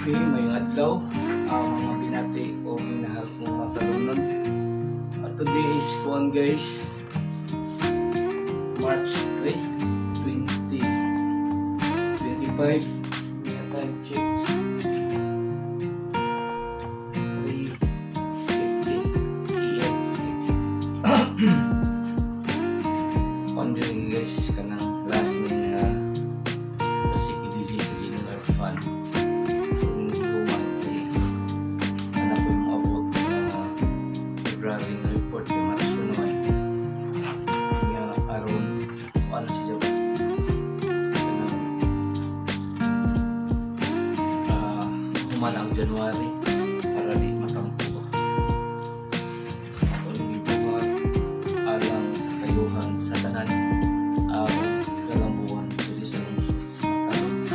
Okay, maayong adlaw, ang mga binati o minahal kong matalumnon. Today is kuan, guys, March 3, 2025. Mga time checks 3:50 a.m. On diri, guys, kanang last ni nga sa CKDG sa General Fund. Kung human kay anak ko yung abot na February nga report kay Marso naman nga aron kuan si Jab kanang human ang January para di matampo ba. Ato ning gibuhat alang sa kayuhan sa tanan ang kalambuan diri sa lungsod sa Matalom,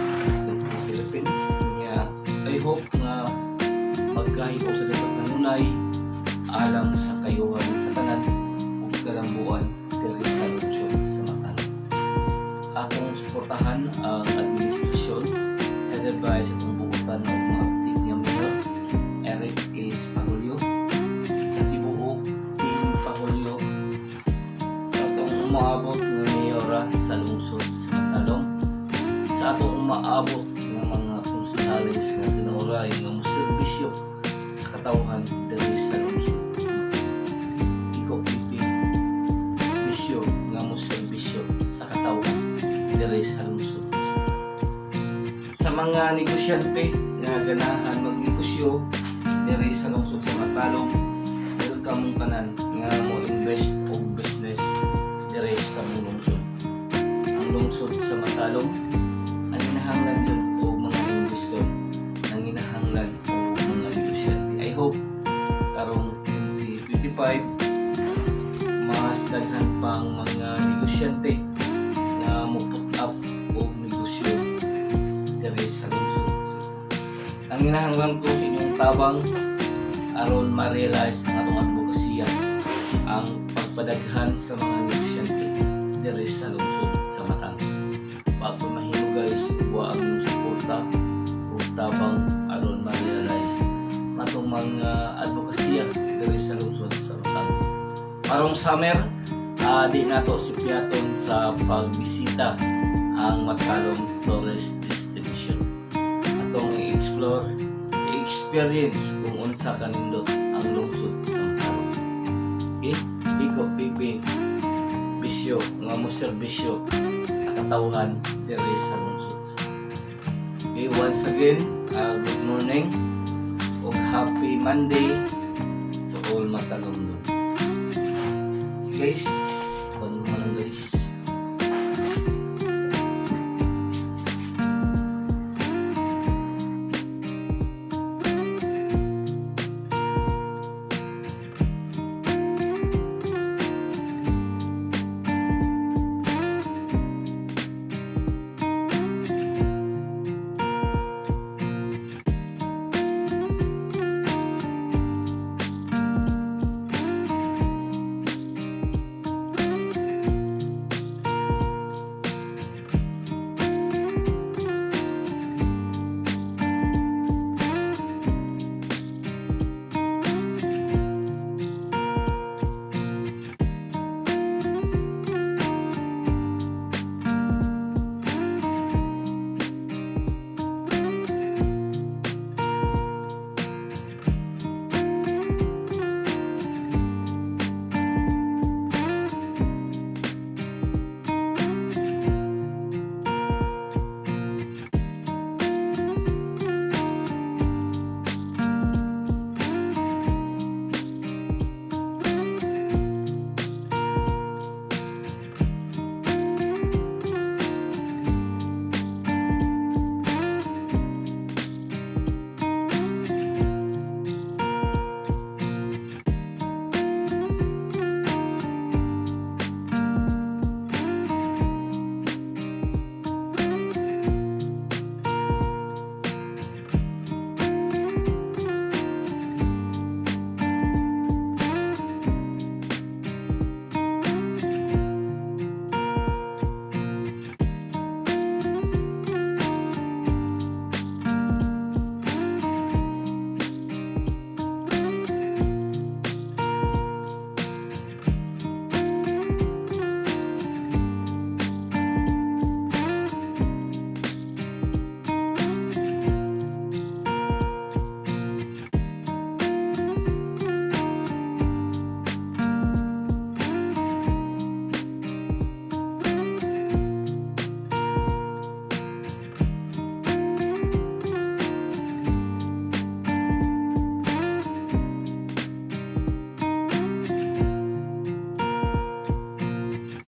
Philippines niya. I hope nga magkahibaw sa dapat kanunay alang sa kayuhan sa tanan ug kalambuan diri sa lungsod sa Matalom. Atong suportahan ang administrasyon headed by sa atong buutan og mga nga mayor Eric S. Pagulio sa tibuok Team Pagulio, sa atong umaabot nga mayora sa lungsod sa Matalom, sa atong umaabot nga mga konsehales nga tinuoray nga moserbisyo sa katawhan diri sa lungsod sa Matalom. Iko pipi bisyo nga moserbisyo sa katawhan diri sa lungsod sa Matalom. Sa mga negosyante nga ganahan magnegosyo diri sa lungsod sa Matalom, welcome mong tanan nga mo invest og business diri sa mong lungsod. Ang lungsod sa Matalom ang hinahanglan jud og mga investor, ang hinahanglan og mga negosyante. I hope karong 2025 mas daghan pang mga negosyante nga mo put up og negosyo diri sa lungsod. Ang hinahanglan ko sa inyong tabang aron ma-realize ang atong advokasya, ang pagpadaghan sa mga negosyante diri sa lungsod sa Matalom. Wa ko mahimo, guys, wa ang inyong suporta ug tabang aron ma-realize atong mga advokasya diri sa lungsod sa Matalom. Karong summer, di nato supyaton sa pagbisita ang Matalom Tourist Destination. Atong i-explore, i-experience kung unsa kanindot ang lungsod sa Matalom. Okay? Iko pipi bisyo nga mo serbisyo sa katawhan diri sa lungsod sa. Okay, once again, good morning ug happy Monday to all Matalomnon. Guys,